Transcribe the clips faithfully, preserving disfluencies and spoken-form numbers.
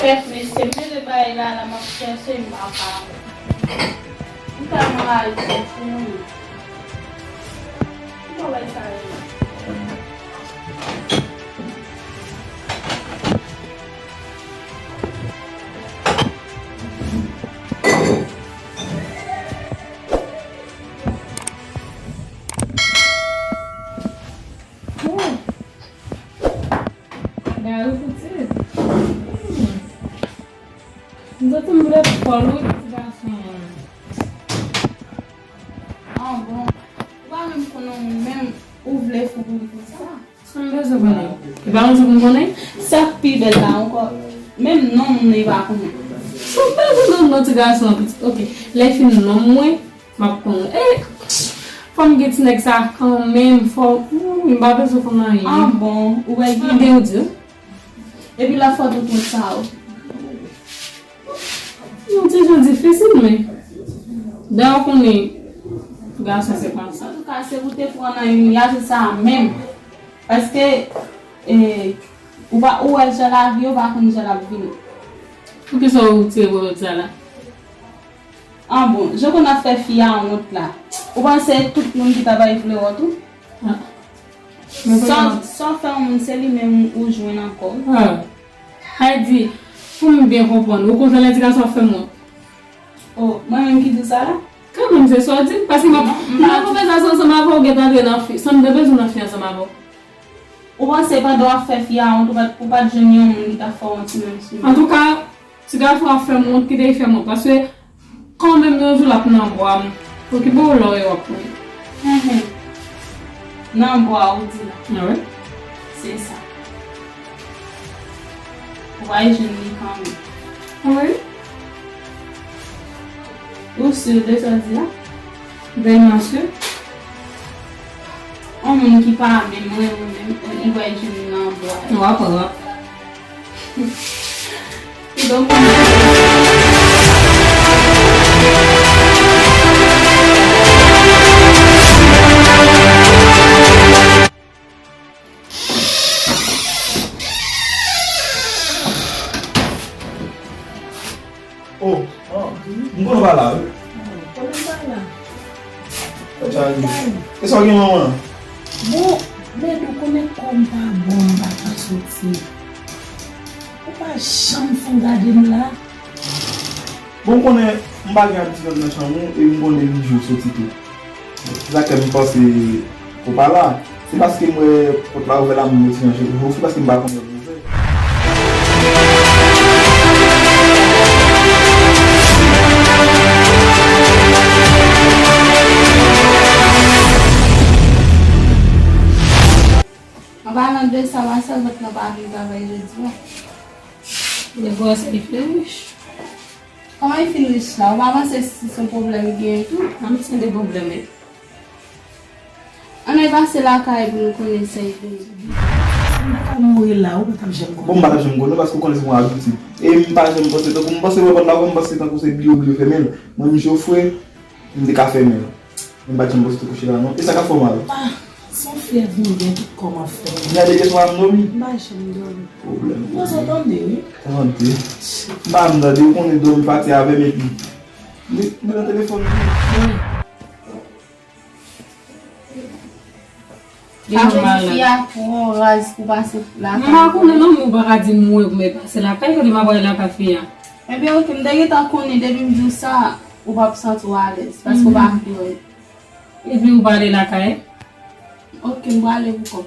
Fèt mesye, m te bay la la, m ap chèche, m pa ka. M ta anraje, se mwen. Ki bagay sa ye? Oh! Gade pitit. Hmm. M santi m vle fòl wi pou ti gason an. Ah bon. Ou pa menm konnen ou menm ou vle fou pou li konsa. Sa m bezwen konnen? E pa konsa pou m konnen? Sa k pi bèl la ankò. Menm non moun nan e pa konnen. Sa m bezwen konnen non ti gason an pitit. Ok. Lè fin non mwen, m ap konnen. E, fò m gen ti nèg sa kanmenm, fò, hmm, m pa bezwen konn anyen. Ah bon, ou wè gen. Sa m gen ou di? Epi lòt fwa tou konn sa ou. Yon ti jan difisil, men. Dayè, ou konnen, gason se konsa. Antouka, se pou te pran nan imilyatif sa a menm. Paske, e, ou pa, ou wè jan lavi yo pa konn jan l ap vini. Poukisa ou tire pwovèb sa la? Ah bon, jan konn ap fè fi a wont la. Ou panse tout moun ki ta bay flè wont ou? Ah. Sa, sa w fè yon moun, se li menm ou jwenn ankò. Ah. Sa di, pou m byen konprann, ou kontan lè ti gason ap fè m wont? Oh, mwen menm ki di w sa la? Kanmenm, se sa w di m, paske m ap, m nan konvèsasyon ansanm avè w, ou gentan antre nan fi, san m te bezwen nan fi ansanm avè w. Ou panse pandan w ap fè fi a wont, ou pa t, ou pa t jwenn yon moun ki t ap fè w wont ti menm si menm? Antouka, ti gason ap fè m wont, kite l fè m wont, paske kanmenm yon jou l ap nan bwa m. Okipe w lè w wè w ap konnen. Enhen. Nan bwa ou di la. Ah wi? Se sa. Ou pral jwenn li kanmenm. Ah wi? Ou si de sa w di a? Vèyman si. Yon moun ki pa menm renmen menm, li pral jwenn li nan bwa. W ap, w ap. Oh, ah, m konnen w pa la, wi. Konnen w pa la. Sa w gen manman? Bon, men nou konnen kò m pa bon, m pa ka soti. Ou pa janm fon gade m la. Bon, m konnen m pa gen abitid antre nan chanm ou, e m konnen li jou soti tou. Se sa k fè m panse ou pa la. Se paske m wè pòt la ouvè la, m retire yon je pou ofri, paske m pa konn lè l ouvè. An palan de sa, Marcel mèt nan pa vin travay jodi a. Nèg ou a se li fin rich. Kòman li fin rich la? Ou pa panse si se yon pwoblèm li genyen tou? An, se de pwoblèm, wi. Ann al pase lakay pou nou konnen sa li vini. Si m ta ka mouri la, ou pa t ap janm konnen. Bon, m pa t ap janm konnen paske ou konnen se yon abitid. E m pa janm panse tankou, m panse wè pòt la ouvè, m panse tankou se bliye ou bliye fèmen l. Mwen, m Jofre, m te ka fèmen l. M pa t janm panse te kouche la, non. E sa k ap fè w mal? Ah, se yon fyèv m gen, tout kò m ap fè m mal. Gade pyès mwen ap dòmi. M pa janm dòmi. Pwoblèm. Mwen sa tande, wi. Tande. M pa janm tande, ou konnen dòmi pati avè m epi. Li, li nan telefòn li. Wi. Gen yon malad. Fi a twò raz pou pase lakay. M pa konnen non, men ou pa ka di m wè pou mwen pase lakay, kote m ap pale lakay fi a. Ebyen, oke, m te gentan konnen depi m di w sa, ou p ap santi w alèz, paske ou pa vle wè. Epi ou pa ale lakay? Oke, m prale pou kò m.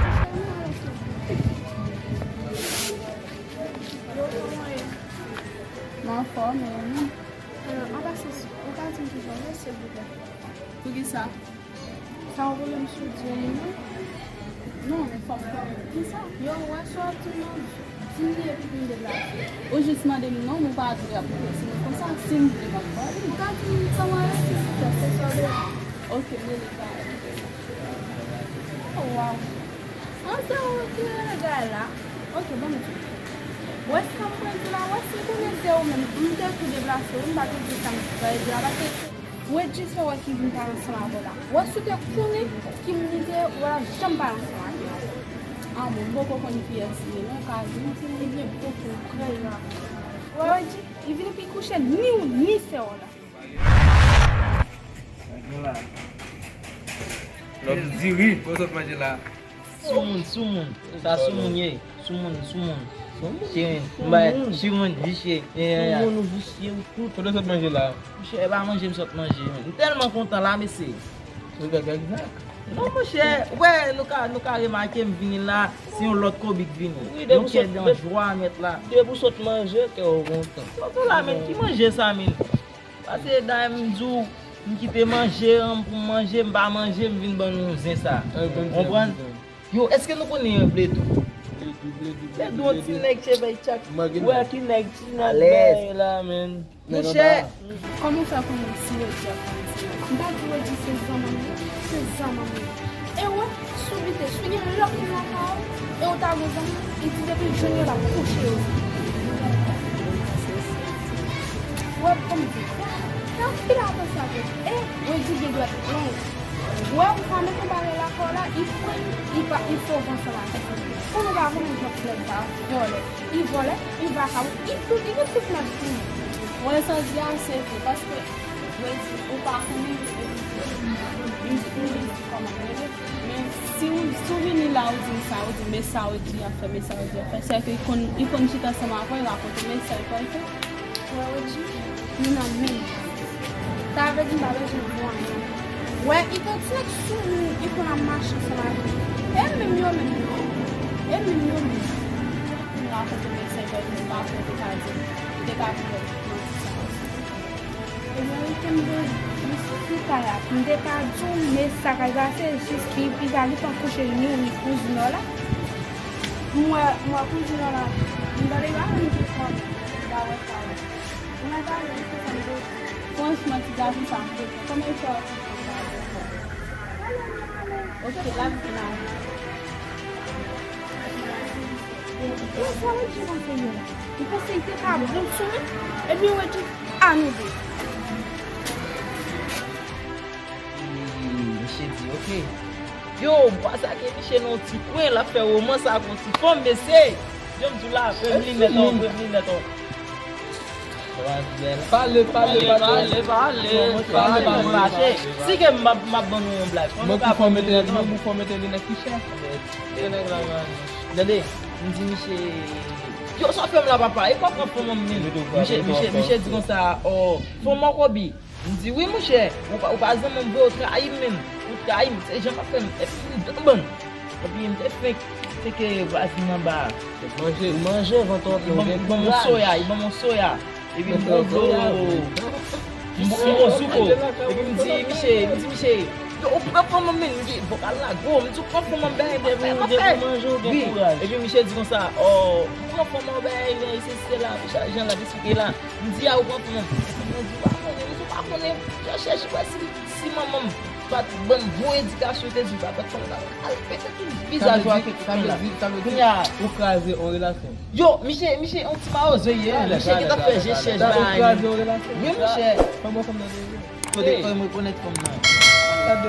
Yo, kòman ye? M anfòm, e ou menm? Euh, an pasan, ou ka di m kijan w ye, silvouplè? Poukisa? Sa w voye m sou di w, non? Non, men fò m konnen poukisa. Yo, wè sa w ap di m nan, di m li epi pou m deplase. Ou jis mande m non, men w pa dwe ap prese m konsa. Si m vle, m ap pale. Ou ka di m kòman w rele, silvouplè, se sa w bezwen. Oke, m rele Karen. Oh, waw. An sa w ki rele Gaël la? Ok, ban m di w. Wè sa m pral di la, wè si m konnen se ou menm, m te tou deplase wi, m pa te di sa m pral di la, paske Regis fè wè ki vin pale ansanm avè w la. Wè si w te konnen ki moun li te ye, w pa t ap janm pale ansanm avè l. Ah bon, m poko konn kiyès li ye non, ou ka di m si li byen poko krèy la. Wè Regis, li vin epi kouche ni ou ni sè w la. Lòm diri. Bon, sot manje la. Soumoun, soumoun. Sa soumoun ye. Soumoun, soumoun. Soumoun? Soumoun, visye. Soumoun, visye, ou tout. Kote sot manje la? Monchè, e pa manje m sot manje, men. M tèlman kontan la, mesye. Ou fè kèk zak? Non, monchè, wè, nou ka, nou ka remake m vini la, se yon lòt Kobe k vini. Wi, yon kè dan jwa mèt la. Depi w sot manje, kè w kontan. Sot la, men, ki manje sa, men? Pase dayè m di w, m kite manje an pou m manje, m pa manje, m vin ban nou zen sa. Konprann? Yo, èske nou konnen Bledou? Bledou, Bledou, Bledou, yon ti nèg cheve tchak. Wè ki nèg, ti nèg bay la, men. Monchè, kòman w fè konnen si Regis ap konnen si Regis? M pa di Regis se zanmi m, se zanmi m. E wè, si w kite, si w gen lòt moun lakay ou, e w ta gen zanmi, e di depi l jwenn yo, l ap kouche yo. Wè, ban m di w, fè anpil atansyon avèk li. E, Regis gen dwèt long. Wè, ou pa met yon bagay lakay w la, li pran, li pa, li sove ansanm avèk li. Pou nou pa konnen jan flèg sa vòlè. Li vòlè, li vakabon, li tout, li gen tout mèt pou li. Wè, sa w di a, se vre, paske, Regis, ou pa konnen, li, li, li, kòman, men si w, si w vini la, ou di m sa, ou di, men sa Regis ap fè, men sa Regis ap fè, sèke li konn, li konn chita ansanm avè w, li rakonte, men sa li pral fè. Wè, Regis, nou nan menm. Sa vle di, m pa bezwen di w anyen. Wè, li te di nèg sou moun, li konn ap mache ansanm avè l. E menm yo menm, non. E menm yo menm. Pou m rakonte mesaj yo, pou m pa fè te ka di, te ka fè manti sa yo. Ebyen, wi, ke m te, m sou kay la, m te ka di w, men sa k al pase, jis li, li pa, li pa kouche ni ou ni kouzin w la. M wè, m wè kouzin w la, m tande yo ap di kòb, ba wè sa yo. Ou nan pale, se sa m te di. Franchman, ti gason sa m te di. Kòman e fè w te di sa? Ok, la m te la. Yo, sa Regis panse yo? Li panse li te ka bon sou mwen? Ebyen, Regis, a nou de. Wi, misye di, ok. Yo, m kwè sa ke misye nan yon ti kwen, l ap fè womans ak yon ti fanm, mesye. Jan m di w la, frè m linèt an, frè m linèt an. Pale, pale, pale, pale, pale, pale, pale. Si ke m ap, m ap ban nou yon blag. Mwen pou fò mete, mwen pou fò mete linèt ki chè. Tande, m di misye, yo, sa w fè m la, papa? E pa pran fanm an menm. Misye, misye, misye di konsa, oh, fanm an Kobe. M di, wi, monchè, ou pa, ou pa zanmi m vre, ou trayi m menm. Ou trayi m, se jan w ap fè m, epi m bann. Epi m te fenk, se ke vwazin anba a. Manje, manje, vant w anpil, ou gen kouraj. Li ban m yon soya, li ban m yon soya. Epi m pran dlo, m pran zouko. Epi m di, misye, m di, misye, yo, ou pran fanm an, men, m di, vokal la gwo, m di, ou pran fanm an, bèy, m ap fè, m ap fè. Wi, epi misye di konsa, oh, ou pran fanm an, bèy, men, se, se la, jan l ap eksplike la. M di a ou pran fanm. Mwen di, ou pa konnen, m di, ou pa konnen. Yo chèche wè si, si manman m pa t ban m bon edikasyon, te di, pa pèt fanm nan, al pete tout vizaj ou ak tout fanm la. Kounye a, ou kraze yon relasyon. Yo, misye, misye, yon ti mawozo ye, misye ki t ap fè je chèch bagay. Ou kraze yon relasyon. Wi, monchè. Fanm ou fanm nan te ye. Kote, kote m rekonèt fanm nan.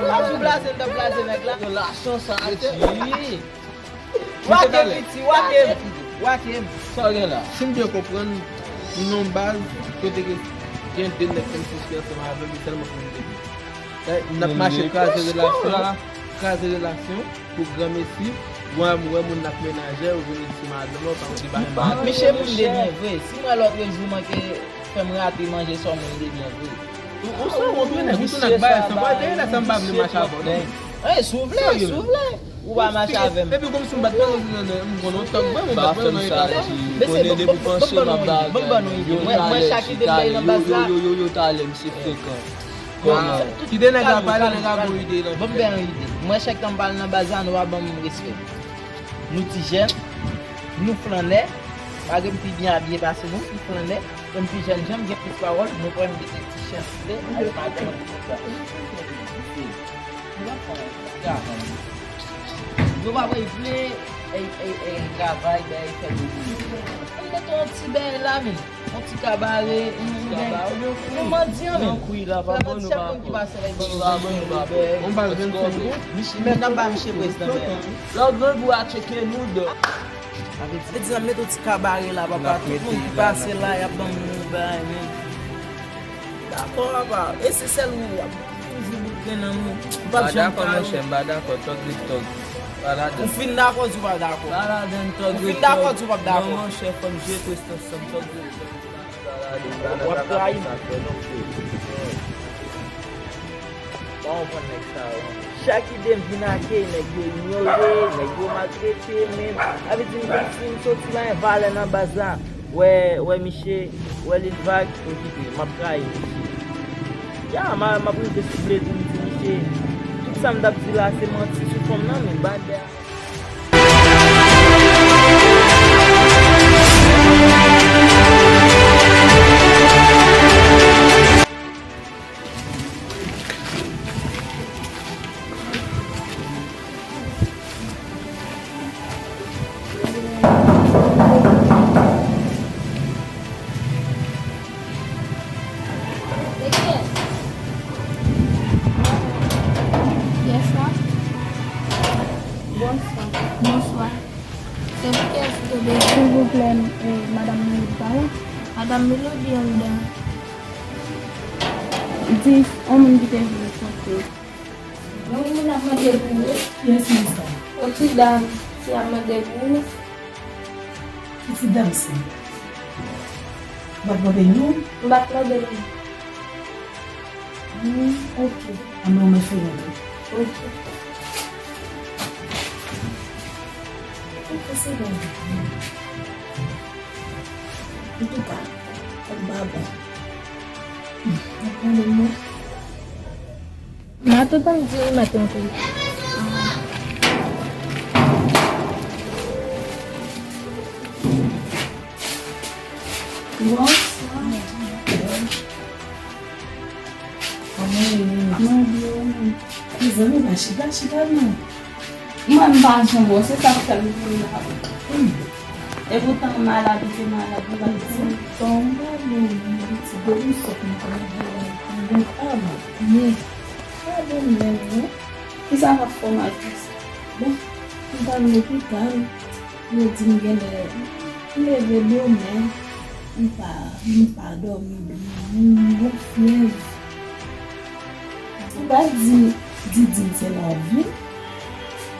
Ou ap di blaze, m t ap blaze nèg la. Yo, lason sa, wi. Wake m, piti, wake m, wake m. Sa w gen la? Si m byen konprann, m nan yon baz kote ke gen de nèg k ap sispann ansanm avè m, se sèlman pou m te di. N ap mache kraze relasyon, kraze relasyon pou granmesi. Wè, m wè moun nan ap menaje, ou vin di se madanm ou, pa ou di pa gen madanm. Misye moun de byen vre. Si m wè lòt jou manke fè m rate manje sa w moun de byen vre. Ou, ou se yon grenn nèg, ou tou nèg bay sa. Mwen, dèyè la, sa m pa vle mache avè w, non. Eh, si w vle, si w vle. Ou pa mache avè m. Epi kòmsi m pa t panse nan, nan, m konn yon tòg vre, men m pa t panse nan eta sa. Mesye, ban, ban, ban, ban nou ide. Mwen, mwen chak ide m bay nan baz la. Yo, yo, yo, yo, talè, misye frekan. Kòman? Kite nèg la pale, nèg la gon ide nan. Ban m bay yon ide. Mwen chak tan m pale nan baz la, nou pa ban m respè. Nou ti jèn, nou flannè, malgre m pi byen abiye pase nou, m flannè, e m pi jèn jan, m gen plis pawòl, nou kwè m gen ti chans vle, al madanm. Nou pa fè anyen. Nou pa vle, vle, e, e, e, travay, bay, fè dobi. Ann mete yon ti bay la, men. Yon ti kabare, yon ti bay. Nou mandyan, men. Yon kwi la, pa bon, nou pa bon. Yon bal vennsenk goud. Misye, men n ap ba misye prezidan, men. Lòt grangou a tcheke nou de. Sa vle di, n ap mete yon ti kabare la, papa. Tout moun ki pase la, y ap ban nou bagay, men. Dakò, papa. E se sèl ou w ap toujou bout grenn nan nou. M pa dakò, monchè, m pa dakò. Tòg ret tòg. Pa ladann. Ou fin dakò di w pa dakò. Pa ladann, tòg ret tòg. Ou fin dakò di w p ap dakò. Non, monchè, fò n jwe prestans ansanm. Tòg ret tòg. W ap trayi m. Pa konprann nèg sa yo. Chak ide m vin ake, nèg yo inyore, nèg yo maltrete, men sa vle di m konn si m soti pa gen valè nan baz la. Wè, wè misye, wè Lil Vag, okipe, m ap trayi misye. Ya, m a, m ap rive sou ble pou m di misye, tout sa m t ap di la se manti sou fòm nan, men badè a. Bonswa. Bonswa. Bonswa. Se pou kiyès ou te bezwen? Silvouplè, eh, madanm Melody pa la? Madanm Melody anndan. Di, yon moun ki te vin kote. Yon moun ap mande pou ou. Kiyès moun sa? Yon ti dam ki ap mande pou ou. Ki ti dam sa? Ou pa t mande non? M pa t mande non. Hmm, ok. Anben, ou mèt fè rantre. Ok. Ok, se bon. Antouka, kòb pa bon. Hmm, ap pale mwen. Matant an di ou mèt rantre. Bonswa. Kòman w ye? Mwen byen, ou menm? Mezanmi, pa chita, chita non. Mwen, m pa janm wè w, se sa k fè m vin la. Hmm. Epoutan, m malad, m te malad, m pa t di. Bon, m pa byen, m ti depi m sot nan travay la, m pa byen. Ah, men, pa byen menm, non. Kisa k ap fè w mal konsa? Bon, m t al lopital. Yo di m genlè, m leve bonè, m pa, m pa dòmi byen, m gon fyèv. Ou pa di Didine se la w vin?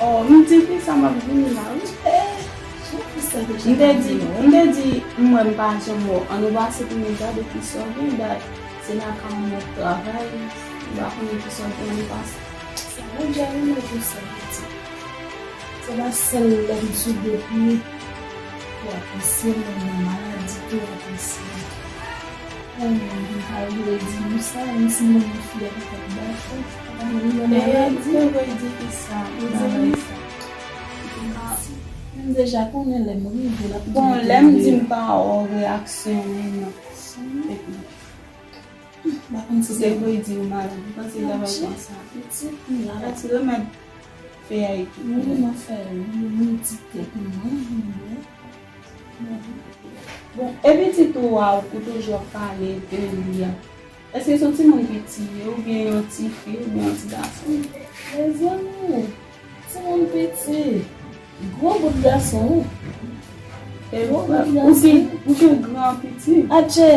Oh, m di kisa m ap vini la, wi. Eh, jan fi sa deja m te di, m te di, m wè m pa janm wè w. Ann nou pase pou nou gade kisa w gen, dat se lakay ou m ap travay, m pa konnen kisa w gen, ann nou pase. Sa Bondye a renmen konsa, pitit. Se pa sèl lè m sou de pye pou apresye m, men nan maladi tou apresye m. Ou menm, m pa vle di nou sa, menm si mwen menm fyè m t ap dakò, se pa nan maladi. Yo di ki sa, yo di ki sa. M deja konnen lè m rive, l ap di m. Bon, lè m di m pa wè w, reyaksyon w, non. Epi, m pa konn si se vre di ou malad, ou panse travay konsa. Pitit, m la. Pati remèd fè a epi. Wi, m ap fè medite pou mwen, m bwè. Bon, e pitit ou a ou toujou ap pale de li a? Èske se yon timoun piti ye oubyen yon tifi oubyen yon ti gason? Mezanmi, timoun piti. Gwo bout gason, wi. Gwo bout gason. Ou gen, ou gen gran piti. Adje!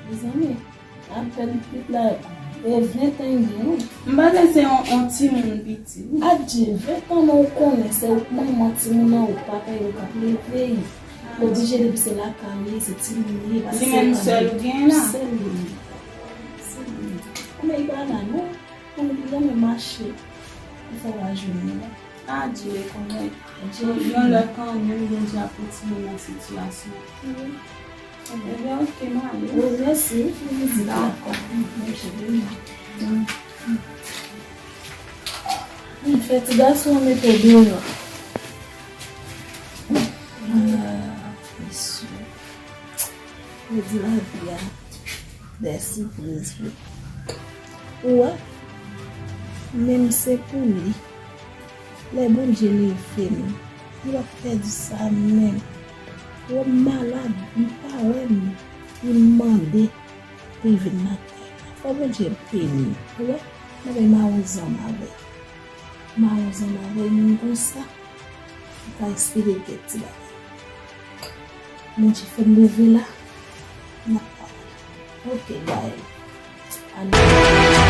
Mezanmi, apèn pitit la, e ventan li gen, wi. M panse se yon, yon timoun piti, wi. Adje, ventan, men ou konnen, se ou k manman timoun nan, ou k papa yo k ap leve l. Li oblije depi se lakay li ye, se timoun li ye, paske se li menm sèl ou gen la? Sèl li ye. Sèl li ye. Men li pa la, non. Konnen li renmen mache pou fè w al jwenn li la. Adje, konnen. Adje. Yon lè kanmenm, Bondye ap retire nan sitiyasyon. Wi. Ebyen, oke, m ale. Wi, mèsi wi pou vizit la. Dakò. Mwen cheve m. M fè ti gason an mete w deyò. Ah, mesye. Yo di lavi a de sipriz vre. Ou wè, menm se pou li. Lè Bondye leve m, li p ap pèdi sa menm. Wè m malad, m pa wè m, li mande pou l vin nan kay la. Fò Bondye beni m, ou wè? Mwen menm m a yon zanm avè l. M a yon zanm avè l, m konsa. M ka eksplike l kèk ti bagay. Bondye fè m leve la, n ap pale. Ok, bye. Amen.